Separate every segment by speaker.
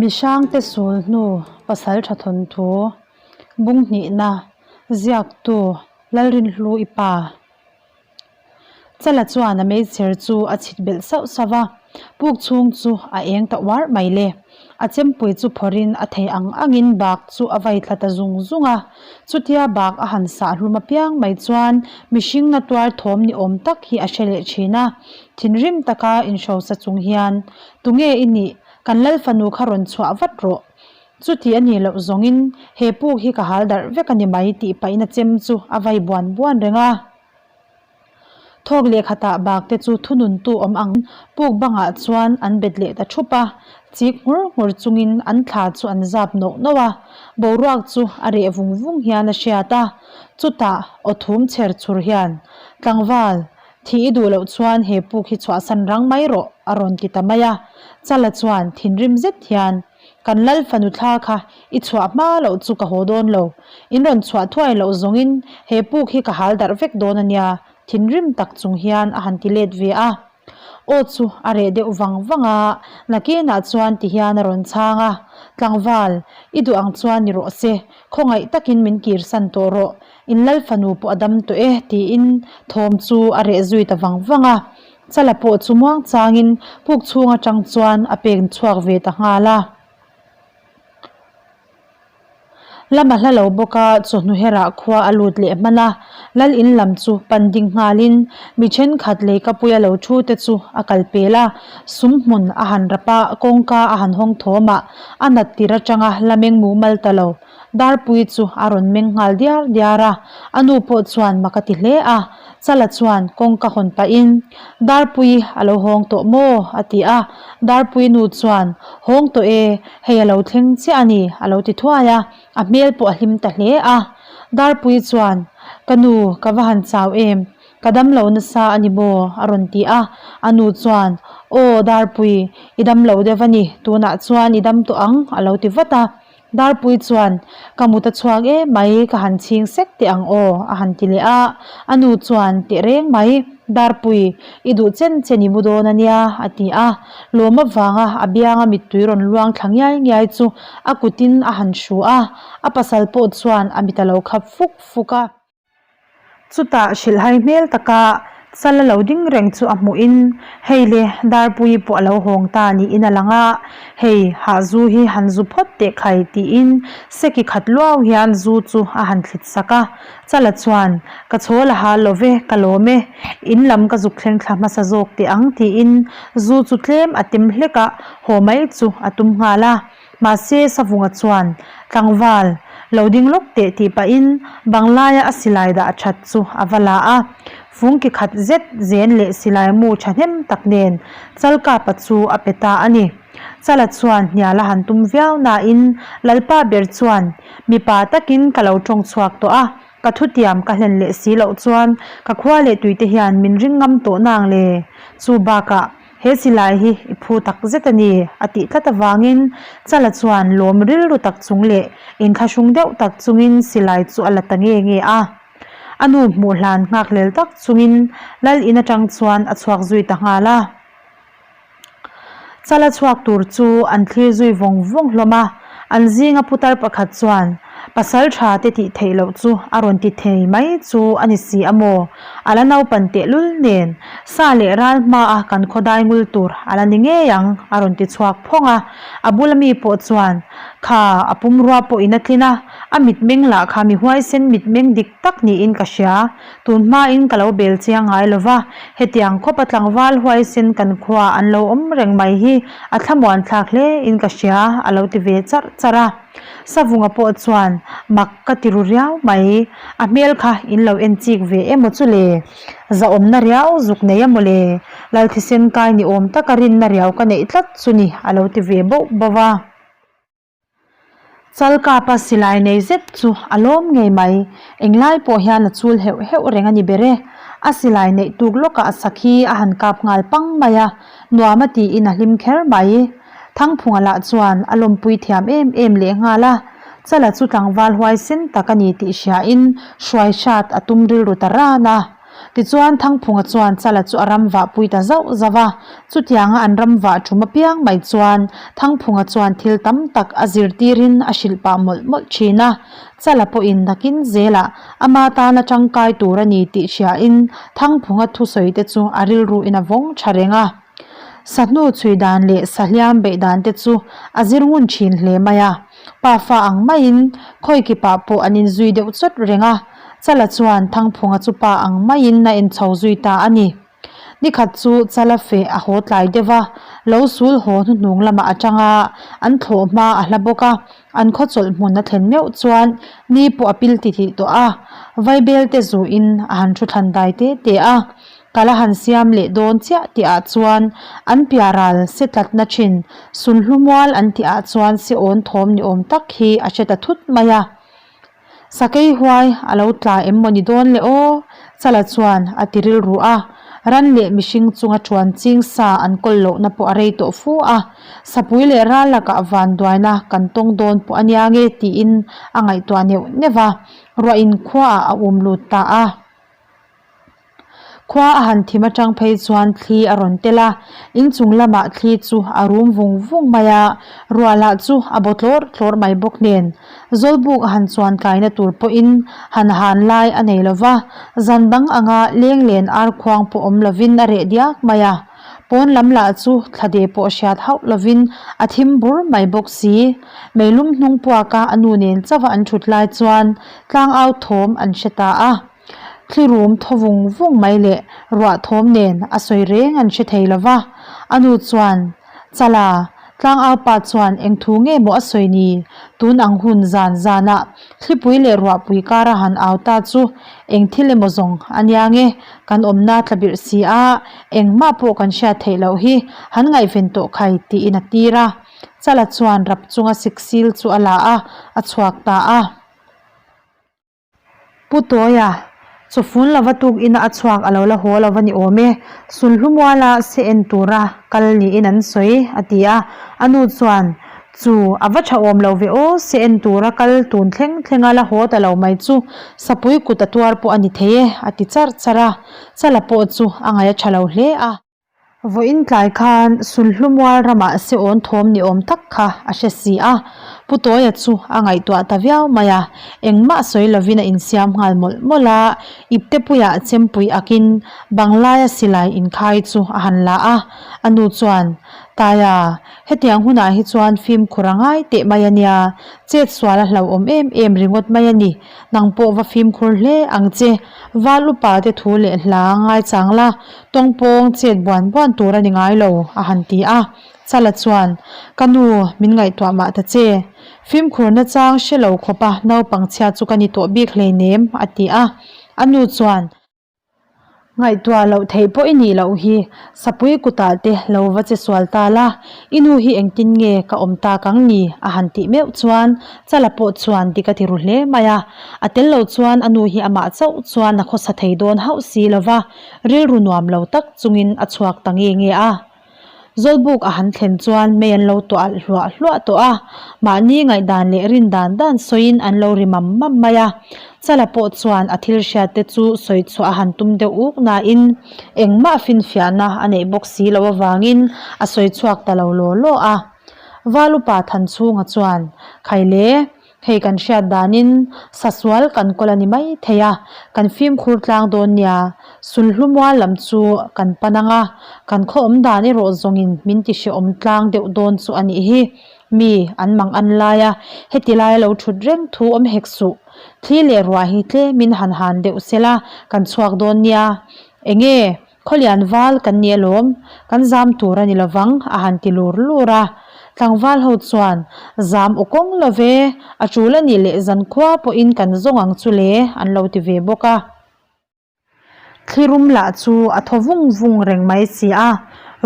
Speaker 1: Mihrangte sul hnu Pasaltha thawnthu bung hnihna ziaktu Lalrinhlu i pa Chala chuan a meichher chu a chhit belh sauh sauh va, puk chhung chu a eng ta uar mai le. A chempui chu phawrhin a thei ang angin bak chu a vai thla ta zung zung a. Chutia bak a han sah hlum apiang mai chuan mihring na tuar thawm ni awm tak hi a hre leh thin a. Thinrim taka inhrosa chung hian, Tunge i nih? Kan lal fanu kha rawn chhuah vat rawh. Chuti a nih loh zawngin he puk hi ka hal darh vek a ni mai tih pahin a chem chu a vai buan buan reng a. Thawk leh khatah bak te chu thununtu awm ang puk bangah chuan an bet leh ta thup a, chik nghur nghur chungin an thla chu an zap nawh nawh a, boruak chu a reh vung vung hian a hriat a, chutah aw thum chher chhur hian, Tlangval, thih i duh loh chuan he puk hi chhuahsan rang mai rawh a rawn ti ta mai a, Chala chuan thinrim zet hian, Kan lal fanu thla kha i chhuah hma loh chu ka haw dawn lo. In rawn chhuah thuai loh zawngin he puk hi ka hal darh vek dawn a nia, thinrim tak chung hian a han ti let ve a. Aw chu a reh deuh vang vang a, nakinah chuan ti hian a rawn chhang a, Tlangval, i duh ang chuan ni rawh se, khawngaih takin min kirsan tawh rawh, in lal fanu pawh a dam tawh e, tiin thawm chu a reh zui ta vang vang a. Chala pawh chu muang changin puk chhung atang chuan a pek chhuak ve ta nghal a. Lama hla lo bawk a chawhnu herah khua a lut leh hman a, lal in lam chu pan ding nghalin mi thenkhat leikapuia lo thu te chu a kal pel a, sum hmun a han rap a, kawngka a han hawng thawm a, a nat tir atanga la meng mumal ta lo. Darpui chu a rawn meng nghal diar diar a, a nu pawh chuan mak a ti hle a. Chala chuan kawngka hawn pahin, Darpui a lo hawng tawh maw? a ti a. Darpui nu chuan, Hawng tawh e, hei a lo thleng chiah a ni, a lo ti thuai a, a hmel pawh a hlim ta hle a. Darpui chuan, Ka nu, ka va han chau em? Ka damlo nasa a ni maw? a rawn ti a. A nu chuan, Aw, Darpui, i damlo deuh a ni, tunah chuan i dam tawh ang, a lo ti vat a. Darpui chuan, Ka mut a chhuak e mai, ka han chhing sek teh ang aw, a han ti leh a. A nu chuan, Teh reng mai, Darpui, i duh chen chen i mu dawn a nia, a ti a. Lawm avanga a bianga mittui rawn luang thla ngiai ngiai chu a kutin a han hru a, a pasal pawh chuan a mit a lo khap fuk fuk a. Chutah hrilhhai hmel taka chal a lo ding reng chu a hmuhin hei le Darpuii pawh a lo hawng ta niin a lang a, hei hah zu hi han zu phawt teh khai tiin seki khat luau hian zu chu a han thlit sak a. Chala chuan ka chhawl a hal lo ve, ka lawm e, in lam ka zuk thleng thla hmasa zawk teh ang tiin zu chu tlem a tem hlek a, haw mai chu a tum nghal a. Mahse, Savunga chuan, Tlangval, lo ding lawk teh tih pahin banglaia a silai dah that chu a va la a. Fungki khat zet zen leh silai mu thahnem tak nen Chalkapa chu a pe ta a ni. Chala chuan hnial a han tum viau nain Lalpa ber chuan, Mipa takin ka lo tawng chhuak tawh a, ka thutiam ka hlen leh si loh chuan ka khua leh tuite hian min ring ngam tawh nang le. Chu bakah, He silai hi i phu tak zet a ni, a tih tlat avangin Chala chuan lawm rilru tak chung leh inthlahrung deuh tak chungin silai chu a la ta nge nge a. A nu hmuh hlan nghakhlel tak chungin Lal in atang chuan a chhuak zui ta nghal a. Chala chhuak tur chu an thlir zui vawng vawng hlawm a, an zinga putar pakhat chuan Pasal tha te tih theih loh chu a rawn ti thei mai chu a ni si a maw? A la naupan tehlul nen sa leh ral hmaa kan khawdai ngul tur a la ni ngei ang a rawn ti chhuak phawng a. A bula mi pawh chuan, Kha, a pumrua pawh in a tlin a, a mitmeng lah kha mi huaisen mitmeng dik tak niin ka hria. Tun hmain ka lo bel chiang ngai lo va, hetiang khawpa tlangval huaisen kan khua an lo awm reng mai hi a thlamuan thlak hle in ka hria a lo ti ve charh charh a. Savunga pawh chuan mak ka ti ru riau mai, a hmel kha in lo en chik ve emaw chu le? Zahawmna riau zuk nei emaw le? Lalthisen kai ni awm taka rinna riau ka neih tlat chu ni a lo ti ve bauh bauh a. Chalkapa silai nei zet chu a lawm ngei mai, englai pawh hian a chul heuh heuh reng a ni ber e. A silai neih tuk lawkah sakhi a han kap nghal pang mai a, nuam a tiin a hlim kher mai. Thangphunga lah chuan a lawmpui thiam em em leh nghal a, Chala chu tlangval huaisen tak a ni tih hriain hruai hrat a tum rilru ta ran a. Tichuan Thangphunga chuan Chala chu a ram vah pui ta zauh zauh a, chutianga an ram vah ṭum apiang mai chuan Thangphunga chuan thil tam tak a zirtirin a hrilh pah mawlh mawlh ṭhin a. Chala pawhin nakin zelah ama tana ṭangkai tur a ni tih hriain Thangphunga thusawi te chu a rilruin a vawng ṭha reng a. Sahnu chhui dan leh sahliam beih dan te chu a zir ngun ṭhin hle mai a. Pafa ang maiin khawi kipah pawh an inzui deuh chawt reng a, Chala chuan Thangphunga chu pa ang maiin a enchho zui ta a ni. Nikhat chu Chala feh a haw tlai deuh a, lo sul haw hnuhnung lamah a tang a, an thlawh hma a hla bawk a, an khaw chawlh hmun a thlen meuh chuan ni pawh a pil titih tawh a, Vaibel te zuin a han thu thlan dai te te a. Kal a han siam leh dawn chiah tih ah chuan an piaral se tlatna thin Sunhlu mual an tih ah chuan se awn thawm ni awm tak hi a hre ta thut mai a. Sakei huai a lo tla em maw ni dawn le aw? Chala chuan a ti rilru a. Ran leh mihring chunga chuan ching sa an kawl lohna pawh a rei tawh fu a. Sapui leh ral lakah vanduaina kan tawng dawn pawh a nia nge tiin a ngaihtuah neuh neuh va. Ruah in khuaah a um lut ta a. Khua a han thim atang phei chuan thli a rawn tel a, inchung lamah thli chu a rum vung vung mai a, ruah lah chu a baw tlawr tlawr mai bawk nen. Zawlbuk a han chuan kaina tur pawhin han han lai a nei lo va, zan dang anga leng len ar khuang pawh awm lovin a reh diak mai a. Pawn lam lah chu thlade pawh hriat hauh lovin a thim bur mai bawk si. Meilum hnung puaka a nu nen chauha an thut lai chuan tlangau thawm an hre ta a. Thli rum thaw vung vung mai leh ruah thawm nen a sawi reng an hre thei lo va. A nu chuan, Chala, tlangau pa chuan eng thu nge maw a sawi ni? Tun ang hun zan zanah thlipui leh ruahpui kara han au ta chu eng thil emaw zawng a nia nge? Kan awmna tla birh si a, engmah pawh kan hriat theih loh hi han ngaihven tawh khai tiin a tir a. Chala chuan rap chunga siksil chu a la a, a chhuak ta a. Pu Tawia, chawfun lova tuk ina a chhuak a lo la haw lo va ni awm e, Sulhlu muala se en tura kal niin an sawi, a ti a. A nu chuan, Chu, a va tha awm lo ve aw, se en tura kal tun thleng thlenga la haw ta lo mai chu sapui kut a tuar pawh a ni thei e, a ti charh charh a. Chala pawh chu a ngaih a tha lo hle a. Vawiin tlai khan Sulhlu mual ramah se awn thawm ni awm tak kha a hre si a, Pu Tawia chu a ngaihtuah ta viau mai a, engmah sawi lovin a insiam nghal mawlh mawlh a, iptepuiah chempui akin banglaia silai inkhai chu a han la a, a nu chuan, Taia, hetiang hunah hi chuan fimkhur a ngai teh mai a nia, chet sual a hlauhawm em em ringawt mai a ni, nang pawh va fimkhur hle ang che, Val upa te thu leh hla ngaichang la, tawngpawng chet buan buan tur a ni ngai lo, a han ti a. Chala chuan, Ka nu, min ngaihtuah mah ta che. Fimkhurna chang hre lo khawpa naupang chhia chu ka ni tawh bik hleinem, a ti a. A nu chuan, Ngaihtuah loh theih pawh i nih loh hi, Sapui kutah te lo va che sual ta la, i nu hi engtin nge ka awm tak ang ni? a han tih meuh chuan Chala pawh chuan dik a ti ru hle mai a. A tel lo chuan a nu hi amah chauh chuan a khawsa thei dawn hauh si lo va, rilru nuam lo tak chungin a chhuak ta nge nge a. Zawlbuk a han thlen chuan mei an lo tuah alh hluah hluah tawh a, mahni ngaihdan leh rin dan dan sawiin an lo ri mam mam mai a. Chala pawh chuan a thil hriat te chu sawi chhuah a han tum deuh uk nain engmah finfiahna a neih bawk si loh avangin a sawi chhuak ta lo law law a. Valupa Thanchhunga chuan, Khaile, Hei kan hriat danin sasual kan kawl a ni mai thei a, kan fimkhur tlang dawn nia. Sulhlu mual lam chu kan pan ang a, kan khaw awm dan erawh zawngin min ti hrehawm tlang deuh dawn chu a nih hi. Mi an mang an lai a, heti laia lo thut reng thu awm hek suh. Thli leh ruah hi tlemin han han deuh sela kan chhuak dawn nia. Enge? Khawlian val kan ni alawm, kan zam tur a ni lovang, a han ti lur lur a. Tlangval ho chuan, Zam aw kawng lo ve, a tul a nih leh zankhua pawhin kan zawng ang chu le, an lo ti ve bawk a. Thlirum lah chu a thaw vung vung reng mai si a,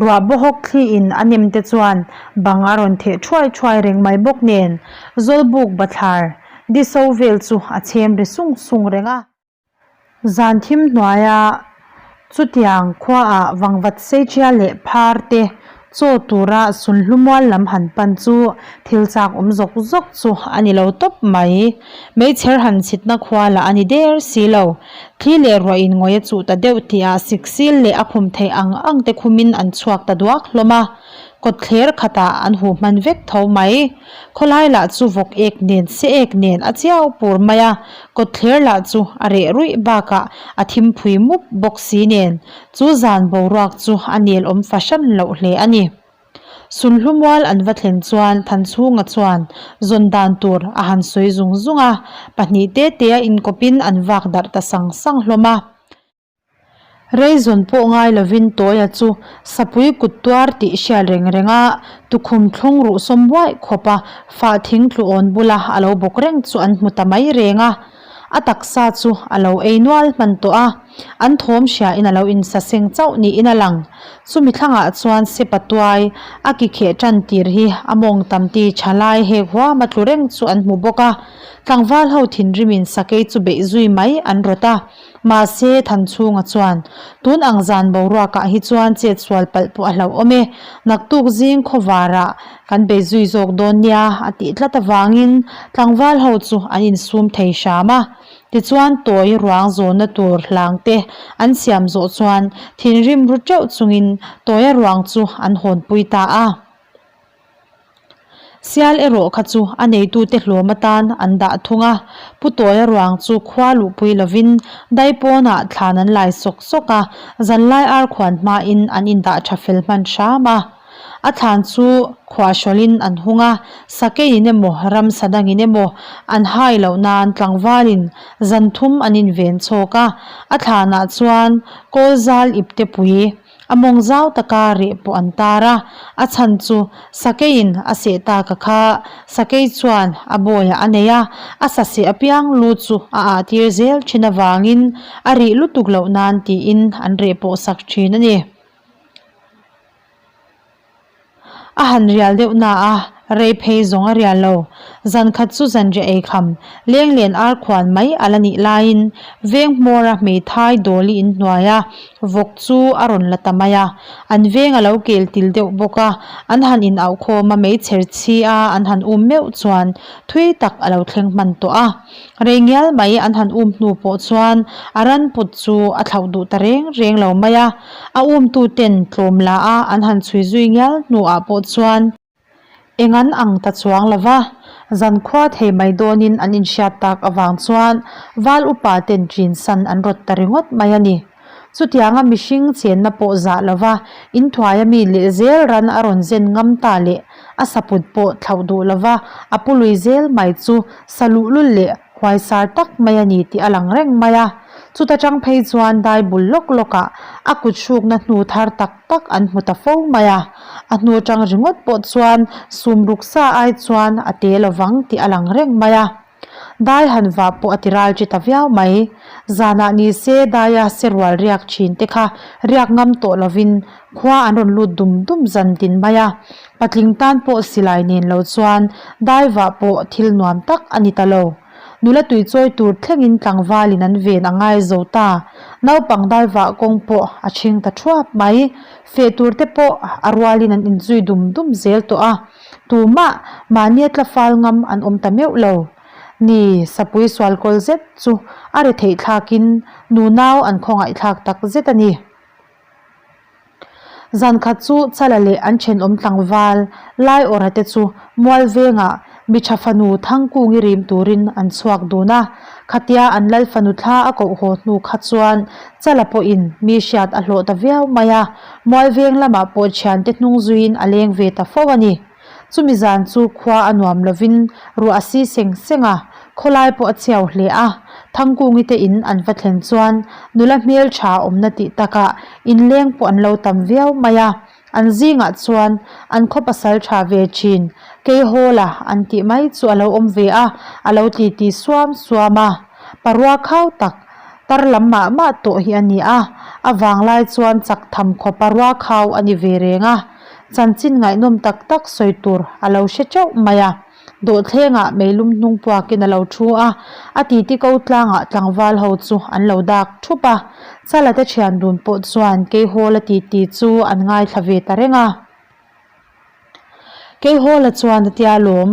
Speaker 1: ruah bawhawk thliin a nem te chuan bang a rawn theh thuai thuai reng mai bawk nen, Zawlbuk bathlar, diso vel chu a chhem ri sung sung reng a. Zan thim hnuaia chutiang khuaah vangvat seichia leh phar te Chaw tura sunhlu mual lam han pan chu thil chak awm zawk zawk chu a ni lo tawp mai. Meichher han chhitna khua lah a ni der si lo. Thli leh ruah in ngawih a chuh ta deuh tihah siksil leh a khum theih ang ang te khumin an chhuak ta duak hlawm a. Kawtthler khatah an huh hman vek tho mai. Khawlai lah chu vawk ek nen se ek nen a chiau pur mai a, kawtthler lah chu a reh ruih bakah a thim phui mup bawk si nen Chu zan boruak chu a nel awm fahran loh hle a ni. Sunhlu mual an va thlen chuan Thanchhunga chuan zawn dan tur a han sawi zung zung a, pahnih te te a inkawpin an vak darh ta sang sang hlawm a. Rei zawn pawh ngai lovin Tawia chu sapui kut tuar tih hriat reng reng a, tukhum thlung ruh sawm buaih khawpa fah thing tlu awn bula a lo bawk reng chu an hmu ta mai reng a. A taksa chu a lo ei nual hman tawh a, an thawm hriain a lo insaseng chauh niin a lang. Chumi thlangah chuan sepa tuai a ki kheh tan tir hi a mawng tam ti tha lai hek huam a tlu reng chu an hmu bawk a. Tlangval ho thinrimin sakei chu beih zui mai an rawt a. Mahse, Thanchhunga chuan, Tun ang zan boruakah hi chuan chet sual palh pawh a hlauhawm e. Naktuk zing khawvarah kan bei zui zawk dawn nia a tih tlat avangin tlangval ho chu an insum thei hram a. Tichuan tawi ruang zawnna tur hlang te an siam zawh chuan thinrim ru teuh chungin tawia ruang chu an hawnpui ta a. Sial erawh kha chu a neitute hlawm atan an dah thung a, Pu Tawia ruang chu khua luhpui lovin daipawnah thlan an lai sawk sawk a, zanlai arkhuan hmain an indah tha fel hman hram a. A thlan chu khuahhrawlin an hung a, sakeiin emaw ramsa dangin emaw an hai loh nan tlangvalin zan thum an inven chhawk a, a thlanah chuan kawlzal iptepui a mawng zau taka reh pawh an tar a, a chhan chu sakeiin a seh taka kha sakei chuan a bawiah a nei a, a sa seh apiang lu chu a ah tir zel thin avangin a rih lutuk loh nan tiin an reh pawh sak thin a ni. A han rial deuh na a, rei phei zawng a rial lo. Zan khat chu zanriah ei kham, leng len ar khuan mai a la nih laiin veng hmawra hmeithai dawli inhnuaia vawk chu a rawn la ta mai a. An veng a lo kel til deuh bawk a, an han inauhkhawm a meichher chhi a an han um meuh chuan thui tak a lo thleng hman tawh a. Rei ngial mai an han um hnu pawh chuan a ran put chu a thlauh duh ta reng reng lo mai a, a umtu ten tlawm la a an han chhui zui ngial hnuah pawh chuan eng an ang ta chuang lo va, zankhua thei mai dawnin an inhriat tak avang chuan val upa ten ṭin san an rawt ta ringawt mai a ni. Chutianga mihring chenna pawh zah lova inthuaia mi leh zel ran a rawn zen ngam ta leh a saput pawh thlauh duh lova a pu lui zel mai chu sa luhlul leh huaisar tak mai a ni tih a lang reng mai a. Chuta tang phei chuan dai bul lawk lawkah a kut hrukna hnu thar tak tak an hmu ta fo mai a. A hnu atang ringawt pawh chuan sum ruksa ai chuan a te lovang tih a lang reng mai a. Dai han vah pawh a ti ral chi ta viau mai. Zanah ni se daia serual riak thin te kha riak ngam tawh lovin khua an rawn lut dum dum zan tin mai a. Patling tan pawh silai nen lo chuan dai vah pawh thil nuam tak a ni ta lo. Nula tui chawi tur thlengin tlangvalin an ven a ngai zo ta. Naupang dai vah kawng pawh a chhing ta thuap mai. Feh tur te pawh a rualin an inzui dum dum zel tawh a. Tumah mahnia tla fal ngam an awm ta meuh lo. Ni, sapui sual kawl zet chu a ri theih thlakin nunau an khawngaih thlak tak zet a ni. Zan khat chu Chala leh an thenawm tlangval Laiawrha te chu mual vengah mi tha fanu Thangkungi rim turin an chhuak dun a. Khatia an lal fanu thla a koh haw hnu kha chuan Chala pawhin mi hriat a hlawh ta viau mai a. Mualveng lamah pawh thiante hnung zuiin a leng ve ta fo a ni. Chumi zan chu khua a nuam lovin ruah a si seng seng a, khawlai pawh a chhiau hle a. Thangkungi te in an va thlen chuan nula hmel tha awmna tih takah inleng pawh an lo tam viau mai a. An zingah chuan an khaw pasal tha ve thin, Keihawla an tih mai chu a lo awm ve a, a lo ti ti suam suam a. Parua khau tak tar lam mah mah tawh hi a ni a, a vanglai chuan chak tham khawpa rua khau a ni ve reng a, chanchin ngaihnawm tak tak sawi tur a lo hre teuh mai a. Dawhthlengah meilum hnung puakin a lo thu a, a titi ko tlangah tlangval ho chu an lo dak thup a, Chala te thian dun pawh chuan Keihawla titi chu an ngaithla ve ta reng a. Keihawla chuan a tia lawm.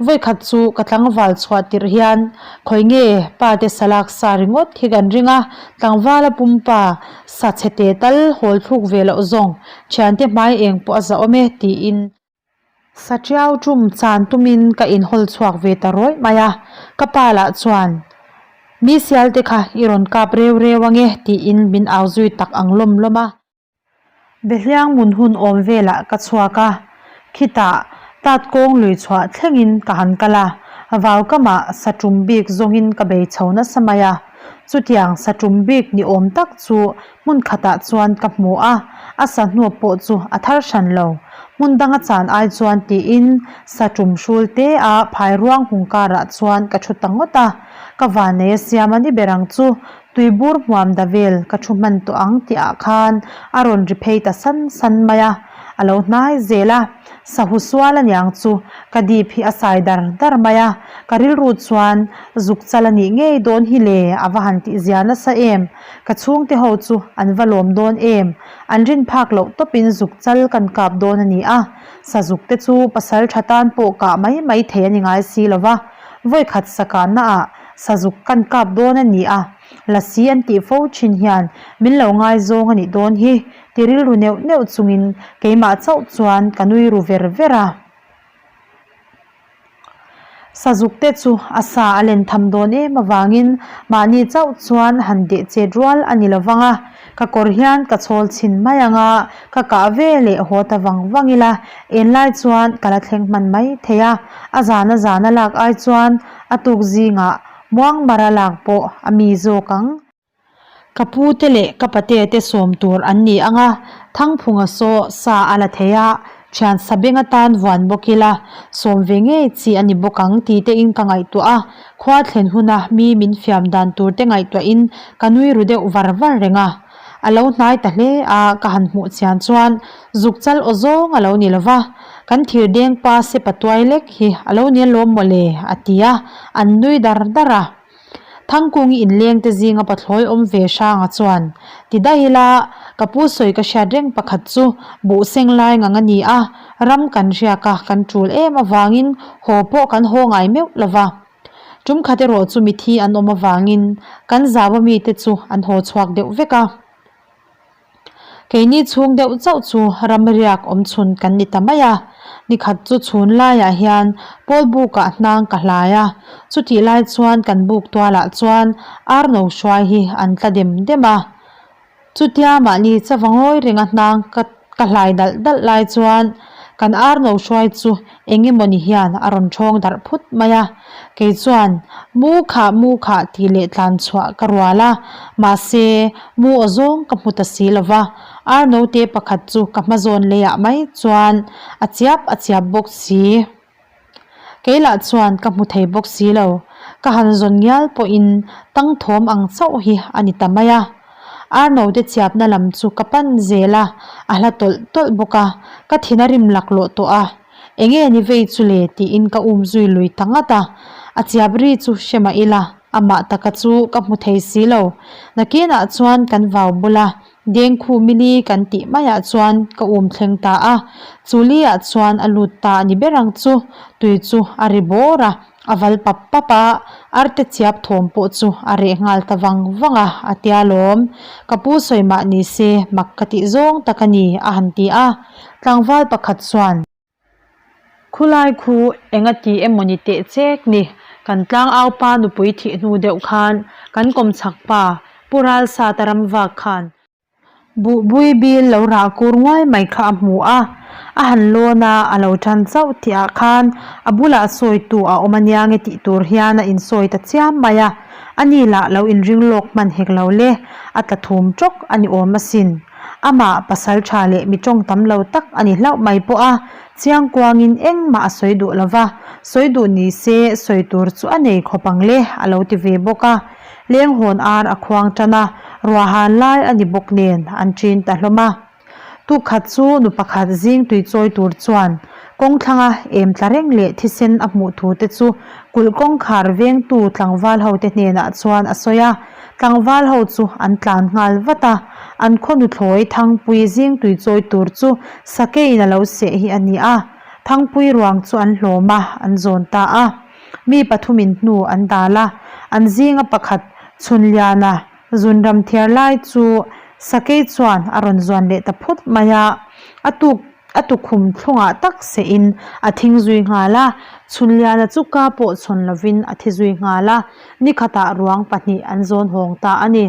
Speaker 1: Vawikhat chu ka tlangval chhuah tirh hian khawi nge pa te sa lak sa ringawt hi kan ring a, tlangvala pumpa sa chhe te tal hawl thluk ve loh zawng thiante hmai eng pawh a za awm e tiin sa tiau tum chan tumin ka inhawl chhuak ve ta rawih mai a, ka pa lah chuan mi sial te kha i rawn kap reu reu ange tiin min au zui tak ang lawm lawm a. Behliang mun hun awm velah ka chhuak a, khitah tat kawng lui chhuah thlengin ka han kal a, vau kamah sa tum bik zawngin ka bei chho nasa mai a. Chutiang sa tum bik ni awm tak chu hmun khatah chuan ka hmu a, a sa hnuap pawh chu a thar hran lo. Hmun danga chan ai chuan tiin sa tum hrul te a phai ruang hung karah chuan ka thu ta ngawt a, ka vannei a siam a ni ber ang chu Tuibur hmuam da vel ka thu hman tawh ang tih ah khan a rawn ri phei ta san san mai a, a lo hnai zel a, sahu sual aniang chu ka dip hi a sai dar dar mai a, ka rilru chuan zuk chal a nih ngei dawn hi le a va han tih zia nasa em, ka chhungte ho chu an va lawm dawn em, an rin phak loh tawpin zuk chal kan kap dawn a ni a, sazuk te chu pasal tha tan pawh kah mai mai thei a ni ngai si lova, vawikhat sakahna ah Sazuk kan kap dawn a ni a, lasi an tih fo thin hian min lo ngaizawng a nih dawn hi ti rilru neuh neuh chungin keimah chauh chuan ka nui ru ver ver a. Sazuk te chu a sa a len tham dawn em avangin mahni chauh chuan han deh chet rual a ni lovang a, ka kawr hian ka chhawl chhin mai ang a, ka kah ve leh haw ta vang vang ila, enlai chuan ka la thleng hman mai thei a, a zana zana lak ai chuan A tuk zingah muang mara lak pawh a mi zawk ang. Ka pu te leh ka pate te sawm tur an ni ang a, Thangphunga saw sa a la thei a, thian sa beng atan vuan bawk ila, sawm ve ngei chi a ni bawk ang ti tein ka ngaihtuah a, khua thlen huna mi min fiam dan tur te ngaihtuahin ka nui ru deuh var var reng a. A lo hnai ta hle a, ka han hmuh chian chuan zuk chal aw zawng a lo ni lo va, kan thir deng pa sepa tuai lek hi a lo ni alawm maw le a ti a, an nui dar dar a. Thangkungi inleng te zinga pathlawi awm ve hranga chuan ti daih ila, ka pu sawi ka hriat reng pakhat chu buh seng lai ngang a ni a, ram kan riak a, kan tul em avangin haw pawh kan haw ngai meuh lo va. Tum khat erawh chu mithi an awm avangin kan zau a mite chu an haw chhuak deuh vek a. Keini chhung deuh chauh chu ram riak awm chhun kan ni ta mai a. Nikhat chu chhun laiah hian pawl bukah hnang ka hlai a, chutih lai chuan kan buk tualah chuan ar no hruai hi an tla dem dem a. Chutia mahni chava ngawi renga hnang ka ka hlai dalh dalh lai chuan kan ar no hruai chu eng emawni hian a rawn thawng darh phut mai a, kei chuan mu khah mu khah tih leh tlan chhuah ka rual a, mahse mu aw zawng ka hmu ta si lova, ar note pakhat chu ka hma zawn leiah mai chuan a chiap a chiap bawk si. Kei lah chuan ka hmu thei bawk si lo, ka han zawn ngial pawhin tang thawm ang chauh hi a ni ta mai a. Arnote chiapna lam chu ka pan zel a, a hla tawlh tawlh bawk a, ka thin a rim laklawh tawh a, enge ni vei chu le tiin ka um zui lui ta ngat a, a chiap ri chu hre mah ila, amah taka chu ka hmu thei si lo. Nakinah chuan kan vau bul a, Dengkhu mili kan tih maiah chuan ka um thleng ta a, chu liah chuan a lut ta a ni ber ang chu, tui chu a ri bawr a, a val pap pap a, arte chiap thawm pawh chu a reh nghal ta vang vang a, a tia lawm. Ka pu sawi mah ni se mak ka tih zawng tak a ni, a han ti a, tlangval pakhat chuan. Khulai khu enga ti emaw ni teh chek ni, kan tlangaupa nupui thih hnu deuh khan kan kawmchhak pa Pu Ralsata ram vak khan buhbui bil lo rah kur nguai mai kha a hmu a, a han lawn a, a lo tan chauh tih ah khan a bulah sawitu a awm ania nge tih tur hian a insawi ta chiam mai a, ani lah lo inring lawk hman hek lo le, a tla thum tawk a ni awm asin. Amah pasal tha leh mi tawng tam lo tak a ni hlauh mai pawh a, chiang kuangin engmah a sawi duh lo va, sawi duh ni se sawi tur chu a nei khawp ang le a lo ti ve bawk a. Lenghawn ar a khuang tan a, ruahan lai a ni bawk nen an ṭin ta hlawm a. Tukkhat chu nu pakhat zing tui chawi tur chuan kawngthlanga em tla reng leh thisen a hmuh thu te chu kulh kawngkhar vengtu tlangval ho te hnenah chuan a sawi a. Tlangval ho chu an tlan nghal vat a, an khaw nuthlawi Thangpui zing tui chawi tur chu sakeiin a lo seh hi a ni a. Thangpui ruang chu an hlawm a, an zawn ta a. Mi pathumin hnu an dal a, an zinga pakhat Chhunliana zunram thiar lai chu Sakei chuan a rawn zuan leh ta phut mai a, a tuk a tukhum thlungah tak sehin a thing zui nghal a, Chhunliana chu ka pawh chhawn lovin a thi zui nghal a, nikhatah ruang pahnih an zawn hawng ta a ni.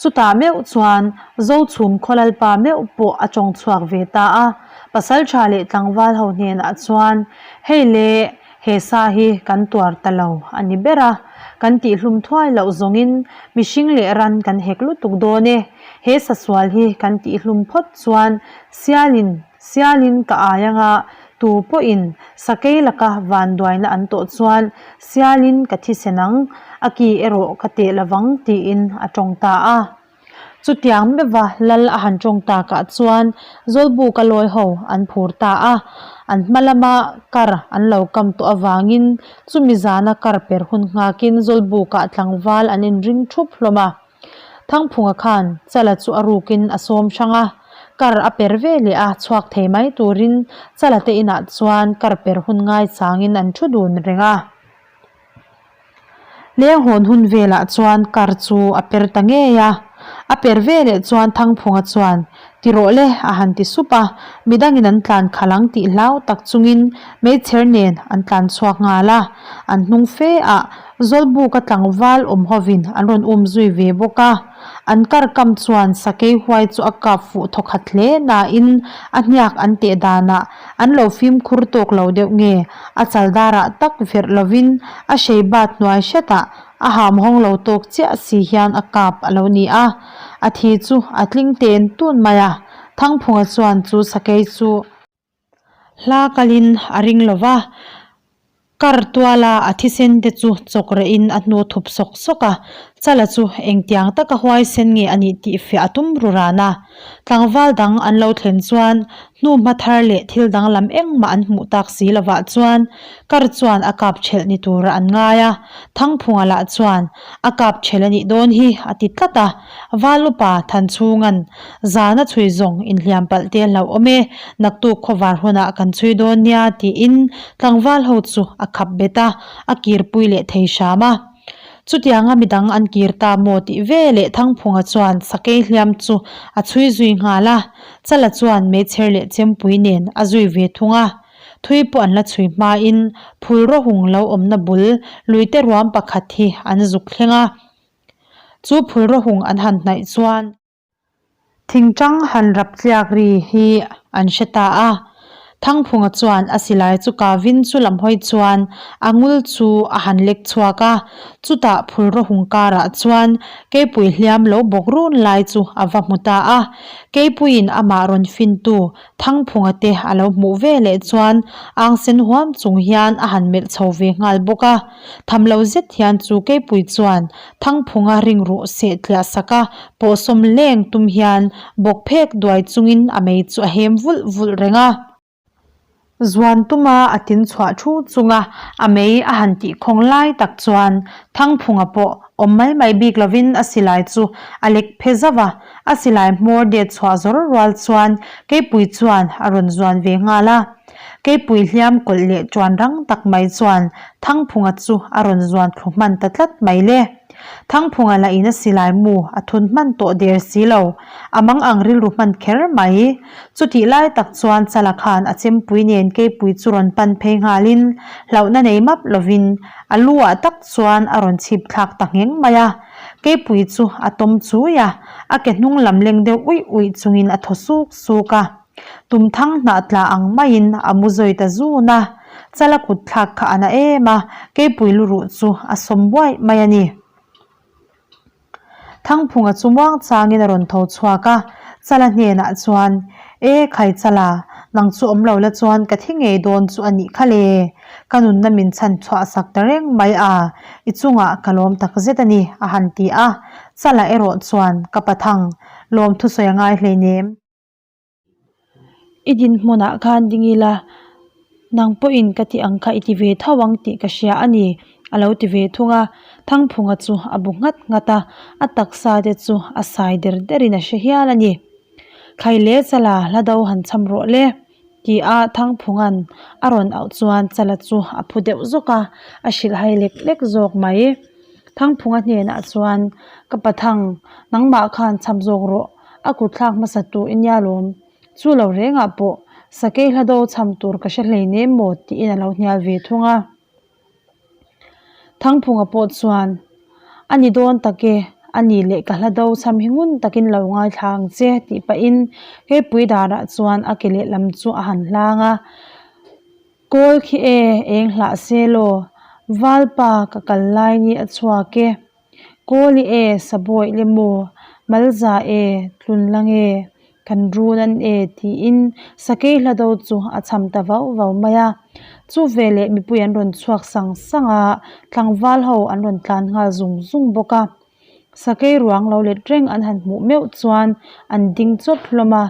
Speaker 1: Chutah meuh chuan Zochhum Khawlalpa meuh pawh a tawng chhuak ve ta a, Pasaltha leh tlangval ho hnenah chuan, Hei le, he sa hi kan tuar ta lo a ni ber a, kan tihhlum thuai loh zawngin mihring leh ran kan hek lutuk dawn e, he sasual hi kan tihhlum phawt chuan sialin sialin ka ai anga tu pawhin sakei laka vanduaina an tawh chuan sialin ka thisen ang, a ki erawh ka teh lovang tiin a tawng ta a. Chutiang meuha lal a han tawng takah chuan Zawlbuka lawi ho an phur ta a, an hma lama kar an lo kam tawh avangin chumi zana kar per hun nghakin Zawlbukah tlangval an inring thup hlawm a. Thangphunga khan Chala chu a rukin a sawm hrang a, kar a per ve leh a, chhuak thei mai turin Chala te inah chuan kar per hun ngaichangin an thu dun reng a. Leng hawn hun velah chuan kar chu a per ta ngei a, a per ve leh chuan Thangphunga chuan Ti rawh le a han ti sup a, midangin an tlan khalh ang tih hlau tak chungin meichher nen an tlan chhuak nghal a, an hnung fe ah Zawlbuka tlangval awm hovin an rawn um zui ve bawk a, an kar kam chuan sakei huai chu a kap fuh thawkhat hle nain a hniak an teh danah an lo fimkhur tawk lo deuh nge a chal darah tak verh lovin a hrei bat hnuai hretah A ham hawng lo tawk chiah si hian a kap a lo ni a, a thi chu a tling ten tun mai a. Thangphunga chuan chu sakei chu hla kalin a ring lo va, kar tuala a thisen te chu chawk rehin a hnu thup sawk sawk a, Chala chu engtiang taka huaisen nge a nih tih fiah a tum ru ran a. Tlangval dang an lo thlen chuan hnu hma thar leh thil danglam engmah an hmuh tak si lovah chuan kar chuan a kap thelh ni tura an ngai a, Thangphunga lah chuan a kap thelh a nih dawn hi a ti tlat a, Val upa Thanchhunga'n zana chhui zawng inhliam palh te hlauh awm e, naktuk khawvar hunah kan chhui dawn nia tiin tlangval ho chu a khap bet a, a kirpui leh thei hram a. Chutianga midang an kir ta maw tih ve leh Thangphunga chuan sakei hliam chu a chhui zui nghal a, Chala chuan meichher leh chempui nen a zui ve thung a. Thui pawh an la chhui hmain phulraw hung lo awmna bul luite ruam pakhat hi an zuk thleng a. Chu phulraw hung an han hnaih chuan. Thingtang han rap tliak ri hi an hre ta a, Thangphunga chuan a silai chu kavin chu lam hawi chuan a ngul chu a han lek chhuak a, chutah phulraw hung karah chuan keipui hliam lo bawk run lai chu a va hmu ta a, keipuiin amah rawn fintu Thangphunga te a lo hmuh ve leh chuan ang sen huam chung hian a han melh chho ve nghal bawk a. Tham lo zet hian chu keipui chuan Thangphunga ringruh seh tliah sak a, pawhsawm leng tum hian bawk phek duai chungin a mei chu a hem vulh vulh reng a. Zuan tuma a tin chhuah thu chunga a mei a han tih khawng lai tak chuan Thangphunga pawh awm mai mai bik lovin a silai chu a lek phe zauh a, A silai hmawr det chhuah zawr rual chuan Keipui chuan a rawn zuan ve nghal a. Keipui hliam kawlh leh ṭuan rang tak mai chuan Thangphunga chu a rawn zuan thlu hman ta tlat mai le. Thangphunga lah in a silai mu a thun hman tawh der si lo, a mang ang rilru hman kher mai. Chutih lai tak chuan Chala khan a chempui nen Keipui chu rawn pan phei nghalin hlauhna nei map lovin a lu ah tak chuan a rawn chhip thlak ta ngheng mai a. Keipui chu a tawm chui a, a ke hnung lam leng deuh uih uih chungin a thaw suk suk a. Tumthang hnah tla ang maiin a mu zawi ta zun a, chala kut thlak kha a na em a, keipui lu ruh chu a sawm buaih mai a ni. Thangphunga chu muang changin a rawn tho chhuak a, chala hnenah chuan, E khai chala, nang chu awm lo la chuan ka thi ngei dawn chu a nih kha le. Ka nunna min chhan chhuah sak ta reng mai a, i chungah ka lawm tak zet a ni, a han ti a. Chala erawh chuan ka pathang lawm thusawi a ngai hleinem. I dinhmunah khan ding ila, nang pawhin ka ti ang kha i ti ve tho ang tih ka hria a ni, a lo ti ve thung a. Thangphunga chu a bu nghat nghat a, a taksa te chu a sai der derin a hre hial a ni. Khaile Chala hla do han cham rawh le ti a Thangphunga'n a rawn auh chuan Chala chu a phu deuh zawk a, a hrilhhai lek lek zawk mai. Thangphunga hnenah chuan, Ka pathang, nangmah khan cham zawk rawh, a kut thlak hmasa tu i nia lawm. Chu lo rengah pawh sakei hla do cham tur ka hre hleinem maw tiin a lo hnial ve thung a. Thangphunga pawh chuan, A ni dawn tak e, a ni leh ka hla do cham hi ngun takin lo ngaithla ang che tih pahin Keipui darah chuan a ke lehlam chu a han hlang a. Kawl khi e, eng hlah se law, Valpa ka kal lai ni a chhuak e. Kawl i e, Sabawih le maw, Malza e, Tlun lang e, kan run an e tiin sakei hla do chu a cham ta vauh vauh mai a. Chu veleh mipui an rawn chhuak sang sang a, tlangval ho an rawn tlan nghal zung zung bawk a. Sakei ruang lo let reng an han hmuh meuh chuan an ding chawp hlawm a,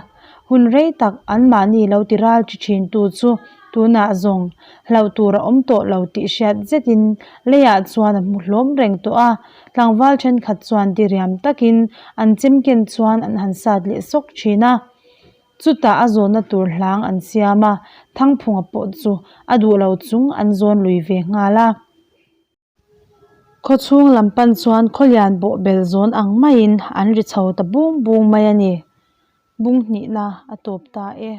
Speaker 1: hun rei tak anmahni lo ti ral chi thin tu chu tunah zawng hlauh tur a awm tawh lo tih hriat zetin leiah chuan a hmu hlawm reng tawh a, tlangval thenkhat chuan diriam takin an chem ken chuan an han sat leh sawk thin a. Chutah a zawnna tur hlang an siam a, Thangphunga pawh chu a duh lo chung an zawn lui ve nghal a. Khawchhung lam pan chuan khawlian bawh bel zawn ang maiin an ri chho ta bung bung mai a ni. Bung hnihna a tawp ta e.